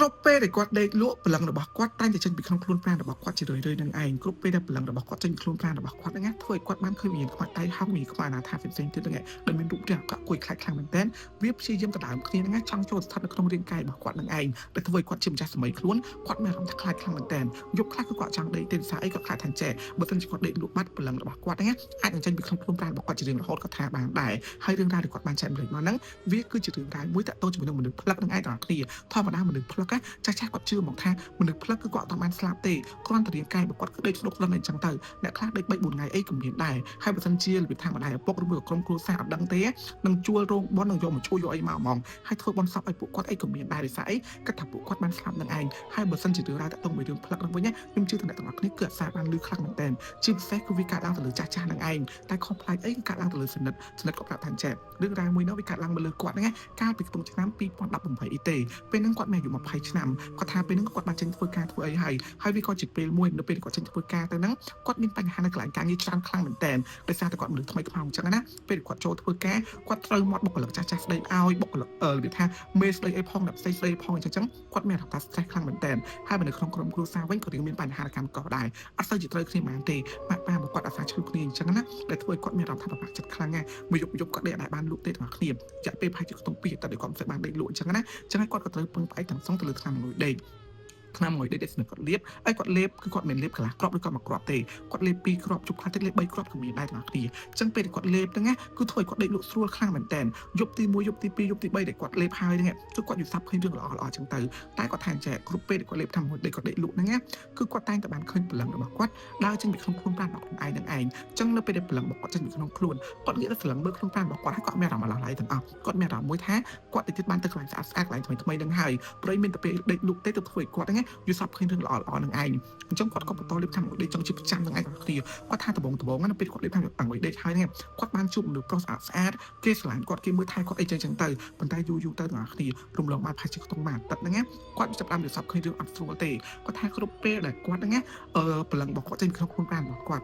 គ្រប់ពេលដែលគាត់ដេកលក់ព្រលឹងរបស់គាត់តែងតែចេញពីក្នុងខ្លួនប្រាណរបស់គាត់ជារឿយៗនឹងឯងគ្រប់ពេលដែលព្រលឹងរបស់គាត់ចេញពីខ្លួនប្រាណរបស់គាត់ហ្នឹងណាធ្វើឲ្យគាត់បានឃើញវិញ្ញាណខ្មោចតៃហោងវិញ្ញាណខ្មោចអនាថាផ្សេងៗទៀតហ្នឹងឯងដែលមានរូបរាងអាក្រក់គួរឲ្យខ្លាចខ្លាំងមែនទែនវាព្យាយាមដណ្ដើមគ្នាហ្នឹងណាចង់ចូលស្ថិតនៅក្នុងរាងកាយរបស់គាត់នឹងឯងដែលធ្វើឲ្យគាត់ជាម្ចាស់សាមីខ្លួនគាត់មានអារម្មណ៍ថាខ្លាចខ្លាំងមែនទែនយប់ខ្លះគឺគាត់ចង់ដេកទេដោយសារអីគាត់ខ្លាចថាចេះបើមិនជាគាត់ដេកលក់បាត់ព្រលឹងរបស់គាត់ហ្នឹងណាអាចនឹងចេញពីក្នុងខ្លួនប្រាណរបស់គាត់ជារៀងរហូតគាត់ថាបានដែរហើយរឿងរ៉ាវដែលគាត់បានចែករំលែកមកហ្នឹងវាគឺជារឿងរ៉ាវមួយតាក់ទងជាមួយនឹងមនុស្សផ្លឹកនឹងឯងទាំងអស់គ្នាធម្មតាមនុស្សផ្លឹកណាចាស់ចាស់គាត់ជឿមកថាមនុស្សផ្លឹកគឺគាត់អត់បានស្លាប់ទេគ្រាន់តែរាងកាយរបស់គាត់គឺដេកស្ដុកស្ដម្ភអីចឹងទៅអ្នកខ្លះដេក3 4ថ្ងៃអីក៏មានដែរហើយបើសិនជារបៀបថាម្ដាយឪពុកឬមួយក៏ក្រុមគ្រួសារអត់ដឹងទេនឹងជួលរោងបុណ្យនឹងយកមកជួយយកអីមកហ្មងហើយធ្វើបុណ្យសពឲ្យពួកគាត់អីក៏មានដែរដោយសារអីគិតថាពួកគាត់បានស្លាប់នឹងឯងហើយបើសិនជារឿងរ៉ាវតាក់ទងមួយរឿងផ្លឹកនឹងវិញណាខ្ញុំជឿថាអ្នកទាំងអស់គ្នាគឺអត់សារបានលឺខ្លាំងមែនតើជាពិសេសគឺវាកើតឡើងទៅលើចាស់ចាស់នឹងឯងតែខុសប្លែកអីគឺកើតឡើងទៅលើសនិតសនិតក៏ប្រាប់ថាចេះរឿងរ៉ាវមួយនោះវាកើតឡើងមកលើគាត់ហ្នឹងកាលពីក្នុងឆ្នាំ2018អីទេពេលហ្នឹងគាត់មានអាយុ20ឆ្នាំគាត់ថាពេលហ្នឹងគាត់បានចេញធ្វើការធ្វើអីហើយហើយវាក៏ជាពេលមួយនៅពេលគាត់ចេញធ្វើការទៅហ្នឹងគាត់មានបញ្ហានៅកន្លែងការងារច្រើនខ្លាំងមែនតើដោយសារតែគាត់មនុស្សថ្មីខ្មោងអញ្ចឹងណាពេលគាត់ចូលធ្វើការគាត់ត្រូវមាត់បុគ្គលិកចាស់ចាស់ស្ដីឲ្យបុគ្គលិករបៀបថាមេស្ដីអីផងអ្នកផ្សេងស្ដីផងអញ្ចឹងគាត់មានអារម្មណ៍ថា stress ខ្លាំងមែនតើហើយបើនៅក្នុងក្រុមគ្រួសារវិញក៏រៀងមានបញ្ហាកម្មកដែរអត់សូវជាត្រូវគ្នាបានទេម៉ាក់ប៉ារបស់គាត់អាសាឈឺគ្នាអញ្ចឹងណាដែលធ្វើឲ្យគាត់មានអារម្មណ៍ថាពិបាកចិត្តខ្លាំងណាស់មួយយប់យប់គាត់ដេកអត់ដែលបានលក់ទេទាំងអស់គ្នារយៈពេលប្រហែលជាខ្ទង់2អាទិត្យដែលគាត់មិនសូវបានដេកលក់អញ្ចឹងណាអញ្ចឹងហើយគាត់ក៏ត្រូវពឹងផ្អែកទាំងស្រុងទៅលើថ្នាំមួយដេកថ្នាំមួយដេកដែលស្នឹកគាត់លាបហើយគាត់លេបគឺគាត់មិនលេបកន្លះគ្រាប់ឬក៏មួយគ្រាប់ទេគាត់លេប2គ្រាប់ជប់ខ្លះទៀតលេប3គ្រាប់ក៏មានដែរទាំងអស់គ្នាអញ្ចឹងពេលដែលគាត់លេបហ្នឹងណាគឺធ្វើឲ្យគាត់ដេកលក់ស្រួលខ្លាំងមែនតើយប់ទី1យប់ទី2យប់ទី3ដែលគាត់លេបហើយហ្នឹងគឺគាត់យល់សាប់ឃើញរឿងល្អល្អអញ្ចឹងទៅតែគាត់ថាអញ្ចឹងគ្រប់ពេលដែលគាត់លេបថ្នាំមួយដេកគាត់ដេកលក់ហ្នឹងណាគឺគាត់តែងតែបានឃើញព្រលឹងរបស់គាត់ដើរចេញពីក្នុងខ្លួនប្រាណរបស់ខ្លួនឯងនឹងឯងអញ្ចឹងនៅពេលដែលព្រលឹងរបស់គាត់ចេញពីក្នុងខ្លួនគាត់ងាកទៅស្រឡឹងមើលខ្លួនប្រាណរបស់គាត់ហើយគាត់មានអារម្មណ៍អាឡ័យទាំងអស់គាត់មានអារម្មណ៍មួយថាគាត់ទៅទៀតបានទៅកន្លែងស្អាតស្អាតកន្លែងថ្មីថ្មីនឹងហើយព្រៃមានតែពេលដេកលក់ទេទៅធ្វើឲ្យគាត់ហ្នឹងយល់សប្តិឃើញរឿងល្អល្អនឹងឯងអញ្ចឹងគាត់ក៏បន្តលេបថ្នាំដេកចង់ជាប្រចាំនឹងឯងទាំងគ្នាគាត់ថាដំបងដំបងណាពេលគាត់លេបថ្នាំអង្គុយដេកហើយហ្នឹងគាត់បានជួបមនុស្សប្រុសស្អាតស្អាតគេស្រឡាញ់គាត់គេមើលថែគាត់អីចឹងចឹងទៅប៉ុន្តែយូរយូរទៅទាំងអស់គ្នារំលងបានប្រហែលជាខ្ទង់មួយអាទិត្យហ្នឹងគាត់ចាប់ផ្ដើមយល់សប្តិឃើញរឿងអត់ស្រួលទេគាត់ថាគ្រប់ពេលដែលគាត់ហ្នឹងអឺព្រលឹងរបស់គាត់ចេញក្នុងខ្លួនប្រាណរបស់គាត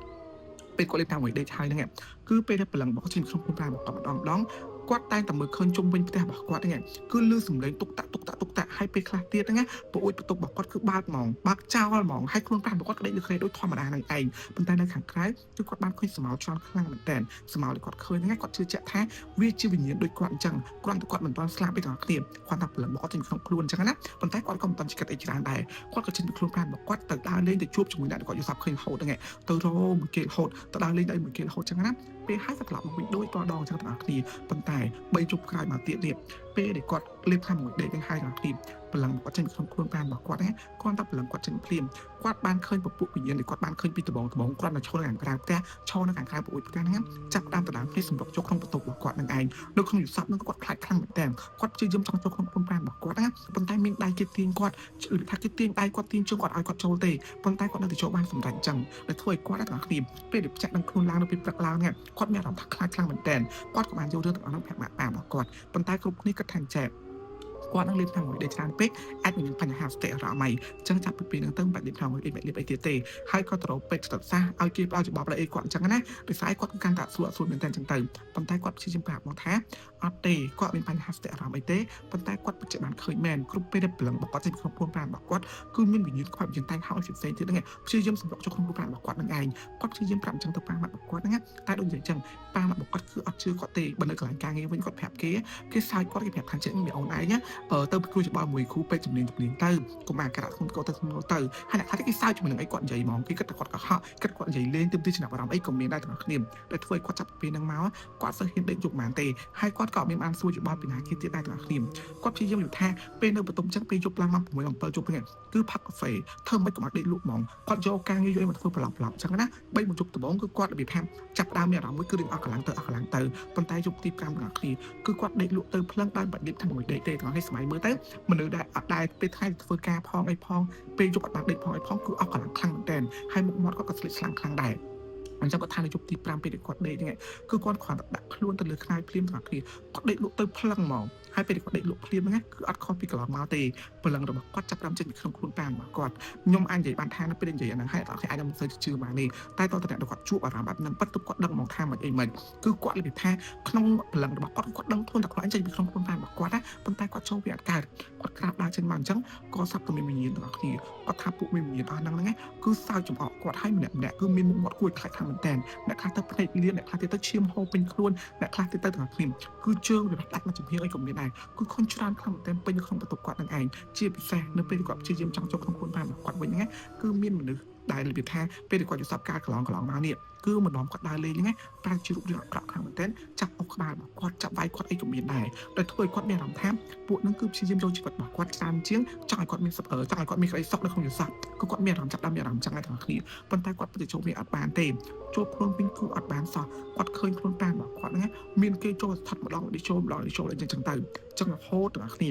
់ពេលគាត់លេបតាមមួយដេកហើយហ្នឹងគឺពេលដែលព្រលឹងរបស់គាត់ចេញក្នុងខ្លួនប្រាណរបស់គាត់ម្ដងម្ដងគាត់តែងតែមើលឃើញជុំវិញផ្ទះរបស់គាត់ហ្នឹងគឺលឺសំឡេងទុកតាក់ទុកតាក់ទុកតាក់ហើយពេលខ្លះទៀតហ្នឹងប្អូចបន្ទប់របស់គាត់គឺបើកហ្មងបើកចោលហ្មងហើយខ្លួនប្រាណរបស់គាត់ក្តេកលើគ្រែដូចធម្មតាហ្នឹងឯងប៉ុន្តែនៅខាងក្រៅគឺគាត់បានឃើញស្រមោលច្រើនខ្លាំងមែនតើស្រមោលដែលគាត់ឃើញហ្នឹងគាត់ជឿជាក់ថាវាជាវិញ្ញាណដូចគាត់អញ្ចឹងគ្រាន់តែគាត់មិនទាន់ស្លាប់ទេទាំងគ្នាគាត់ថាព្រលឹងរបស់គាត់ចេញក្នុងខ្លួនអញ្ចឹងណាប៉ុន្តែគាត់ក៏មិនទាន់គិតអីច្រើនដែរគាត់ក៏ចេញពីខ្លួនប្រាណរបស់គាត់ទៅដើរលេងទៅជួបជាមួយអ្នកដែលគាត់យល់សប្តិឃើញរហូតហ្នឹងទៅរមួយគេរហូតទៅដើរលេងដល់មួយគេរហូតអញ្ចឹងណាពេលហើយក៏ត្រឡប់មកវិញដូចតដងអញ្ចឹងទាំងអស់គ្នាប៉ុន្តែបីជប់ក្រោយមកទៀតនេះពេលដែលគាត់លេបថ្នាំមួយដេកនឹងហើយទាំងអស់គ្នាព្រលឹងគាត់ចេញពីក្នុងខ្លួនប្រាណរបស់គាត់ណាគ្រាន់តែព្រលឹងគាត់ចេញភ្លាមគាត់បានឃើញពពួកវិញ្ញាណដែលគាត់បានឃើញពីដំបងដំបងគ្រាន់តែឈរនៅខាងក្រៅផ្ទះឈរនៅខាងក្រៅប្អួយផ្ទះហ្នឹងចាប់ដើមដណ្ដើមគ្នាសម្រុកចូលក្នុងបន្ទប់របស់គាត់នឹងឯងនៅក្នុងយុសពហ្នឹងគាត់ខ្លាចខ្លាំងមែនទែនគាត់ព្យាយាមចង់ចូលក្នុងខ្លួនប្រាណរបស់គាត់ណាប៉ុន្តែមានដៃគេទាញគាត់ឬថាគេទាញដៃគាត់ទាញជើងគាត់ឲ្យគាត់ចូលទេប៉ុន្តែគាត់នៅតែចូលបានសម្រេចអញ្ចឹងដែលធ្វើឲ្យគាត់ទាំងអស់គ្នាពេលដែលចាក់នឹងខ្លួនឡើងនៅពេលព្រឹកឡើងហ្នឹងគាត់មានអារម្មណ៍ថាខ្លាចខ្លាំងមែនទែនគាត់ក៏បានយករឿងទាំងអស់ហ្នឹងប្រាប់ម៉ាក់ប៉ារបស់គាត់ប៉ុន្តែគ្រប់គ្នាគិតថាចែកគាត់នឹងលេបថ្នាំមួយដេកច្រើនពេកអាចនឹងមានបញ្ហាសតិអារម្មណ៍អីអញ្ចឹងចាប់ពីពេលហ្នឹងទៅមិនបាច់លេបថ្នាំមួយដេកមិនលេបអីទៀតទេហើយក៏ទៅរកពេទ្យចិត្តសាស្ត្រឲ្យគេផ្ដល់ច្បាប់អីគាត់អញ្ចឹងណាដោយសារគាត់កាន់តែស្រួលស្រួលមែនតើអញ្ចឹងទៅប៉ុន្តែគាត់ព្យាយាមប្រាប់មកថាអត់ទេគាត់មានបញ្ហាសតិអារម្មណ៍អីទេប៉ុន្តែគាត់ពិតជាបានឃើញមែនគ្រប់ពេលដែលព្រលឹងរបស់គាត់ចេញក្នុងខ្លួនប្រាណរបស់គាត់គឺមានវិញ្ញាណខ្វះវិញ្ញាណតែងហោផ្សេងៗទៀតហ្នឹងព្យាយាមសម្រុកចូលក្នុងខ្លួនប្រាណរបស់គាត់នឹងឯងគាត់ព្យាយាមប្រាប់អញ្ចឹងទៅប៉ាម៉ាក់របស់គាត់ហ្នឹងតែដូចនិយាយអញ្ចឹងប៉ាម៉ាក់របស់គាត់គឺអត់ជឿគាត់ទេបើនៅកន្លែងការងារវិញគាត់ប្រាប់គេគេសើចគាត់គេប្រាប់ថាចេះមានអូនឯងទៅពិគ្រោះយោបល់មួយគ្រូពេទ្យជំនាញជំនាញទៅកុំអាការៈធ្ងន់ធ្ងរទៅធ្ងន់ធ្ងរទៅហើយអ្នកខ្លះគេសើចជាមួយនឹងអីគាត់និយាយហ្មងគេគិតថាគាត់កុហកគិតគាត់និយាយលេងទៅទីចំណាប់អារម្មណ៍អីក៏មានដែរទាំងអស់គ្នាដែលធ្វើឲ្យគាត់ចាប់ពីពេលហ្នឹងមកគាត់សើហ៊ានដេកយប់ហ្មងទេហើយគាត់ក៏មានបានសួរយោបល់ពីណាគេទៀតដែរទាំងអស់គ្នាគាត់ព្យាយាមនិយាយថាពេលនៅបន្ទប់ចឹងពេលយប់ឡើងម៉ោង6 7យប់ហ្នឹងគឺផឹកកាហ្វេធ្វើមិនកុំឲ្យដេកលក់ហ្មងគាត់យកការងារយកអីមកធ្វើប្រឡប់ប្រឡប់ចឹងណាបីមួយយប់ដំបូងគឺគាត់របៀបថាចាប់ដើមមានអារម្មណ៍មួយគឺរៀងអស់កម្លាំងទៅអស់កម្លាំងទៅប៉ុន្តែយប់ទី5ទាំងអស់គ្នាគឺគាត់ដេកលក់ទៅភ្លឹងដោយបាច់ដេកថាមួយដេកទេទាំងអស់គ្នាសម័យមើលទៅមនុស្សដែលអត់ដែលពេលថ្ងៃធ្វើការផងអីផងពេលយប់អត់បានដេកផងអីផងគឺអស់កម្លាំងខ្លាំងមែនទែនហើយមុខមាត់គាត់ក៏ស្លេកស្លាំងខ្លាំងដែរអញ្ចឹងគាត់ថានៅយប់ទី5ពេលដែលគាត់ដេកហ្នឹងគឺគាត់គ្រាន់តែដាក់ខ្លួនទៅលើខ្នើយភ្លាមទាំងអស់គ្នាគាត់ដេកលក់ទៅភ្លឹងហ្មងហើយ ហើយពេលដែលគាត់ដេកលក់ភ្លាមហ្នឹងគឺអត់ខុសពីកន្លងមកទេព្រលឹងរបស់គាត់ចាប់ផ្ដើមចេញពីក្នុងខ្លួនប្រាណរបស់គាត់ខ្ញុំអាចនិយាយបានថានៅពេលនិយាយអាហ្នឹងហើយអត់អាចមិនសូវជឿបានទេតែតើតើគាត់ជួបអារម្មណ៍បែបហ្នឹងពិតទើបគាត់ដឹងហ្មងថាមិនអីមិនគឺគាត់និយាយថាក្នុងព្រលឹងរបស់គាត់គាត់ដឹងខ្លួនតែខ្លួនឯងចេញពីក្នុងខ្លួនប្រាណរបស់គាត់ណាប៉ុន្តែគាត់ចូលវាអត់កើតគាត់ក្រាបដើរចេញមកអញ្ចឹងក៏សັບតែមានវិញ្ញាណទាំងអស់គ្នាគាត់ថាពួកមានវិញ្ញាណអស់ហ្នឹងហ្នឹងគឺសើចចំអកគាត់ឲ្យម្នាក់ម្នាក់គឺមានមុខមាត់គួរឲ្យខ្លាចខ្លាំងមែនតើអ្នកខ្លះទៅភ្នែកលៀនអ្នកខ្លះទៀតទៅឈាមហូរពេញខ្លួនអ្នកខ្លះទៀតទៅទាំងអស់គ្នាគឺជើងវាដាច់មកចំហៀងអីក៏មានដែរគឺខុនច្រើនខ្លាំងមែនតើពេញនៅក្នុងបន្ទប់គាត់នឹងឯងជាពិសេសនៅពេលគាត់ព្យាយាមចង់ចូលក្នុងខ្លួនប្រាណរបស់គាត់វិញហ្នឹងគឺមានមនុស្សដែលរបៀបថាពេលដែលគាត់យល់សពការកន្លងកន្លងមកនេះគឺម្ដងគាត់ដើរលេងហ្នឹងប្រែជារូបរាងអាក្រក់ខ្លាំងមែនទែនចាប់អុកក្បាលរបស់គាត់ចាប់វាយគាត់អីក៏មានដែរដោយធ្វើឲ្យគាត់មានអារម្មណ៍ថាពួកហ្នឹងគឺព្យាយាមយកជីវិតរបស់គាត់ច្រើនជាងចង់ឲ្យគាត់មានចង់ឲ្យគាត់មានក្តីសុខនៅក្នុងយល់សពគឺគាត់មានអារម្មណ៍ចាប់ដើមមានអារម្មណ៍ចឹងដែរទាំងគ្នាប៉ុន្តែគាត់ពិតជាចូលវាអត់បានទេចូលខ្លួនវិញគឺអត់បានសោះគាត់ឃើញខ្លួនប្រាណរបស់គាត់ហ្នឹងមានគេចូលស្ថិតម្ដងនេះចូលម្ដងនេះចូលអីចឹងទៅចឹងរហូតទាំងគ្នា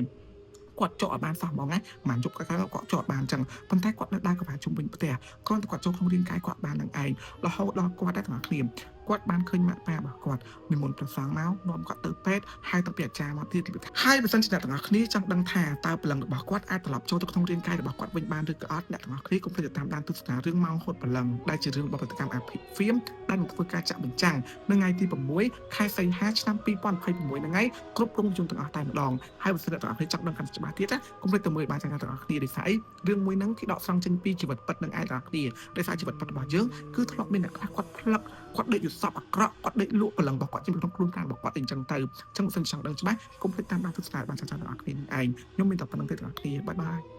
គាត់ចោកអត់បានសោះហ្មងណាមិនជប់គាត់គាត់ចោកអត់បានចឹងប៉ុន្តែគាត់នៅដើរកវ៉ាជុំវិញផ្ទះគ្រាន់តែគាត់ចូលក្នុងរាងកាយគាត់បាននឹងឯងរហូតដល់គាត់ដែរទាំងគ្នាគាត់បានឃើញម៉ាក់ប៉ារបស់គាត់និមន្តព្រះសង្ឃមកនាំគាត់ទៅពេទ្យហើយទៅពីអាចារ្យមកទៀតហើយបើសិនជាអ្នកទាំងអស់គ្នាចង់ដឹងថាតើព្រលឹងរបស់គាត់អាចត្រឡប់ចូលទៅក្នុងរាងកាយរបស់គាត់វិញបានឬក៏អត់អ្នកទាំងអស់គ្នាកុំភ្លេចតាមដានទស្សនារឿងម៉ោងហូតព្រលឹងដែលជារឿងរបស់ផលិតកម្មអភិហ្វៀមដែលនឹងធ្វើការចាក់បញ្ចាំងនៅថ្ងៃទី6ខែសីហាឆ្នាំ2026ហ្នឹងហើយគ្រប់រោងជនទាំងអស់តែម្ដងហើយបើសិនអ្នកទាំងអស់គ្នាចង់ដឹងកាន់តែច្បាស់ទៀតណាកុំភ្លេចទៅមើលបានចាំទាំងអស់គ្នាដោយសារអីរឿងមួយហ្នឹងគេដកស្រង់ចេញពីជីវិតពិតនឹងឯងទាំងអស់គ្នាដោយសារជីវិតពិតរបស់យើងគឺធ្លាប់មានអ្នកខ្លះគាត់ផ្លឹកគាត់ដេកយល់សពអាក្រក់គាត់ដេកលក់ព្រលឹងរបស់គាត់ចេញពីក្នុងខ្លួនប្រាណរបស់គាត់អីចឹងទៅចឹងបើសិនចង់ដឹងច្បាស់កុំភ្លេចតាមដានទស្សនាបានចាំទាំងអស់គ្នានឹងឯងខ្ញុំមានតែប៉ុណ្្នឹងទេទាំងអស់គ្នាbye bye.